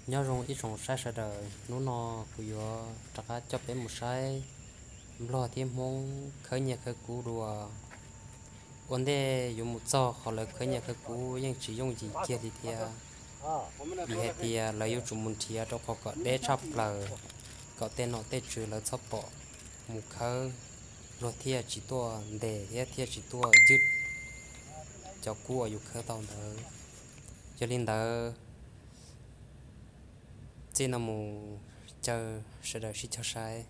Nyob zoo ib tsoom saib sawv daws, hnub no kuv yuav rov qab coj peb mus saib Nplog thiab Hmoob khawb nyiaj khawb kub dua. Ua ntej yuav mus txog qhov lawv khawb nyiaj khawb kub yeej tsis yooj yim kiag li thiab, vim hais tias lawv yuav tsum mus nrhiav rau qhov kom deb tshaj plaws, kom tej nom tej tswv lawv txhob pom, mus khawb luag thiaj tsis tuaj ntes thiab thiaj tsis tuaj ywj cov kub uas yus khawb tau ntawd. Yog li ntawd, txij no mus caw sawv daws sib cog saib.